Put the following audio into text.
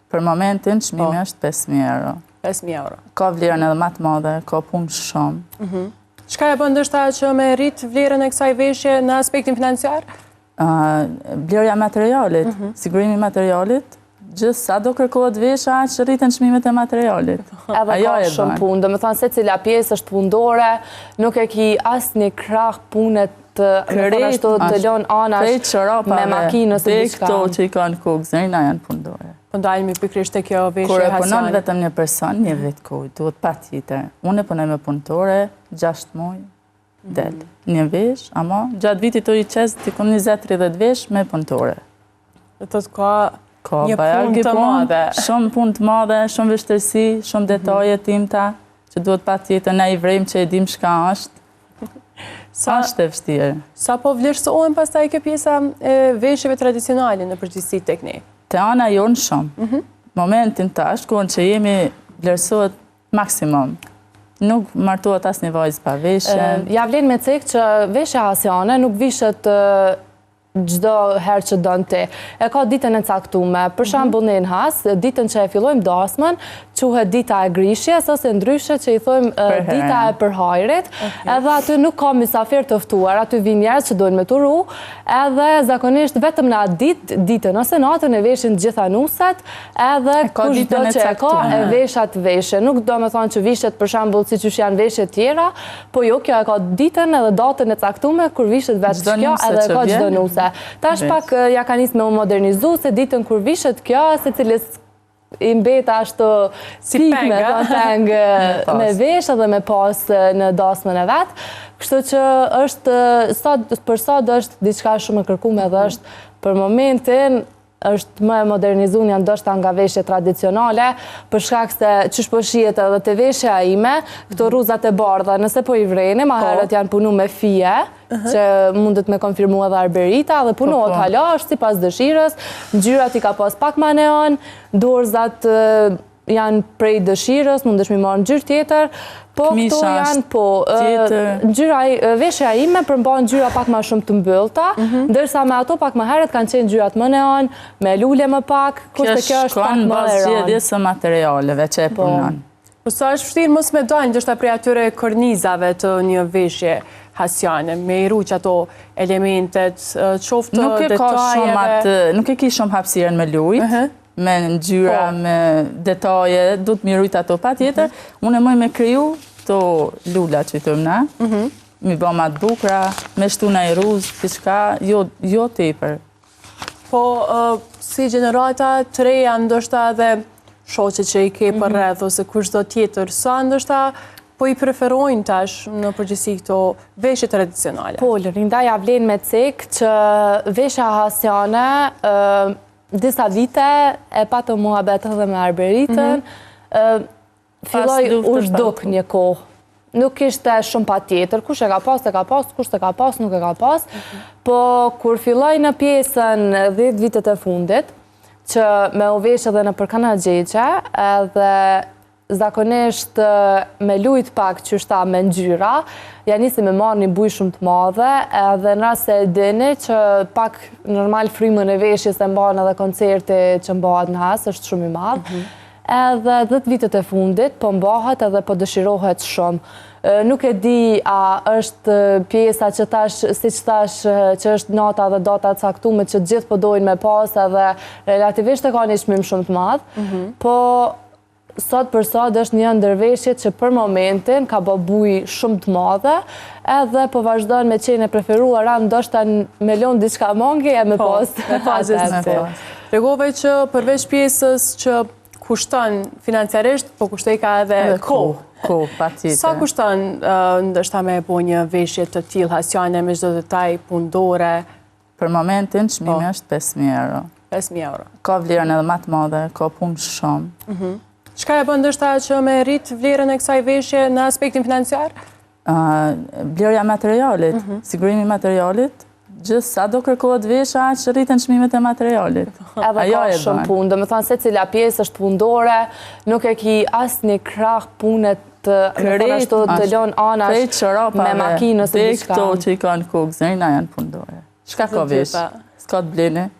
Për momentin, çmimi po. është 5.000 euro. 5.000 euro. Ka vlerën edhe ma të madhe, ka punë shumë. Mhm. Çka e bën ndoshta që me rrit vlerën e kësaj veshje në aspektin financiar? Blerja e materialit, mhm. sigurimi i materialit, gjithë sa do kërkohet veshja, aq rriten çmimet e materialit. Edhe ka shumë punë, domethënë secila pjesë është punëdore, nuk e ki asnjë krah pune të, me thënë ashtu, të lënë anash me makinë ose diçka. Këto që i kanë kokë, zërina janë punëdore. Po ndalemi pikërisht te kjo veshje hasiane. Kur e punon vetëm një person, një vit kohë, duhet patjetër. Unë e punoj me punëtore, 6 muj, del. Mhm. Një vesh, ama gjatë vitit të i qes, dikun 20-30 vesh me punëtore. Do të thotë ka ka një punë të madhe. Shumë punë të madhe, shumë vështirësi, shumë mhm. detaje të imta, që duhet patjetër ne i vrejmë që e dim çka është. Sa është e vështirë. Sa po vlerësohen pastaj kjo pjesa e veshjeve tradicionale në përgjithësi tek ne? Te ana jonë shumë. Mhm. Momentin tash, kohën që jemi, vlerësohet Maksimum. Nuk martohet asnjë vajzë pa veshje. Ja vlen me cek që veshja hasiane nuk vishet çdo herë që don ti. E ka ditën e caktume. Për mhm. shembull ne në Has, ditën që e fillojmë dasmën, quhet dita e grishjes ose ndryshe që i thojmë dita e përhajrit. Edhe aty nuk ka mysafir të ftuar, aty vijnë njerëz që dojnë me t'uru, edhe zakonisht vetëm në atë ditë, ditën ose natën e veshin të gjitha nuset, Edhe kushdo që e ka e vesh atë veshje. Nuk do me thonë që vishet për shembull si qysh janë veshjet tjera, po jo, kjo e ka ditën edhe datën e caktume kur vishet veç kjo edhe e ka çdo nuse. Tash pak ja ka nisë me u modernizu se ditën kur vishet kjo, secilis i mbet ashtu si peng, me thonë peng me vesh edhe me pas në dasmën e vet. Kështu që është sot për sot është diçka shumë e kërkume dhe është për momentin është më e modernizumja ndoshta nga veshjet tradicionale, për shkak se qysh po shihet edhe te veshja ime, këto rruzat e bardha, nëse po i vreni, ma po. herët janë punu me fije, që mundet me konfirmu edhe Arberita, dhe punohet po, po. hala, është sipas dëshirës, ngjyrat i ka pas pak ma neon, dorëzat janë prej dëshirës, mundesh mi marrë ngjyrë tjetër, po këto janë, po, ngjyra, veshja ime përmban ngjyra pak ma shumë të mbyllta, mhm. ndërsa me ato pak më herët kanë qenë ngjyrat më neon, me lule më pak, kurse kjo është pak më e rëndë. Kjo shkon së materialeve që e po. punon. Po sa është vështirë mos me dalë ndoshta prej atyre kornizave të një veshje hasiane, me i ru qato elementet, qoftë detajeve... Nuk e ka shumë atë, nuk e ki shumë hapësirën me lujt, mhm. me ngjyra, po. me detaje, duhet mi rujt ato patjetër. Mhm. Unë e muj me kriju këto lula që i thojmë na, mhm. mi ba ma të bukra, me shtu naj rruzë, diçka, jo, jo tepër. Po, si gjenerata të reja, ndoshta edhe shoqet që i ke mhm. përreth, ose kushdo tjetër, sa ndoshta po i preferojnë tash në përgjithësi këto veshje tradicionale? Po, Lërinda, ja vlen me cek që veshja hasiane disa vite e patëm muhabet edhe me Arberitën, mhm. filloi u zhduk një kohë. Nuk ishte shumë patjetër, kush e ka pas, e ka pas, kush s'e ka pas, nuk e ka pas. Mhm. Po, kur filloi në pjesën 10 vitet e fundit, që me u vesh edhe nëpër kanagjegje, edhe zakonisht me lujt pak qysh tha me ngjyra, ja nisi me marrë një bujë shumë të madhe, edhe në rast se e dini që pak normal frymën e veshjes e mban edhe koncerti që mbahet në Has, është shumë i madh, mhm. edhe 10 vitet e fundit po mbahet edhe po dëshirohet shumë. Nuk e di a është pjesa që tash, siç thash, që është nata dhe data e caktume që gjithë po dojnë me pas edhe relativisht e ka një çmim shumë të madh, mhm. po Sot për sot është një ndër veshjet që për momentin ka bo bujë shumë të madhe, edhe po vazhdon me qenë e preferuara, ndoshta me lonë diçka mangi e me po, pas. Me pas, me pas. Tregove që përveç pjesës që kushton financiarisht, po kushtojka edhe kohë. Kohë, patjetër. Sa kushton ndoshta me bo një veshje të tillë hasiane me çdo detaj punëdore? Për momentin, çmimi po. është 5.000 euro. 5.000 euro. Ka vlerën edhe ma të madhe, ka punë shumë. Mhm. Çka e bën ndoshta që me rrit vlerën e kësaj veshje në aspektin financiar? Blerja e materialit, mhm. sigurimi i materialit, gjithë sa do kërkohet veshja, aq rriten çmimet e materialit. Edhe ka shumë punë, domethënë secila pjesë është punëdore, nuk e ki asnjë krah pune të me thënë ashtu të lënë anash me makinë ose diçka. Këto që i kanë kokë, zërina janë punëdore. Çka ka vesh? S'ka të blene?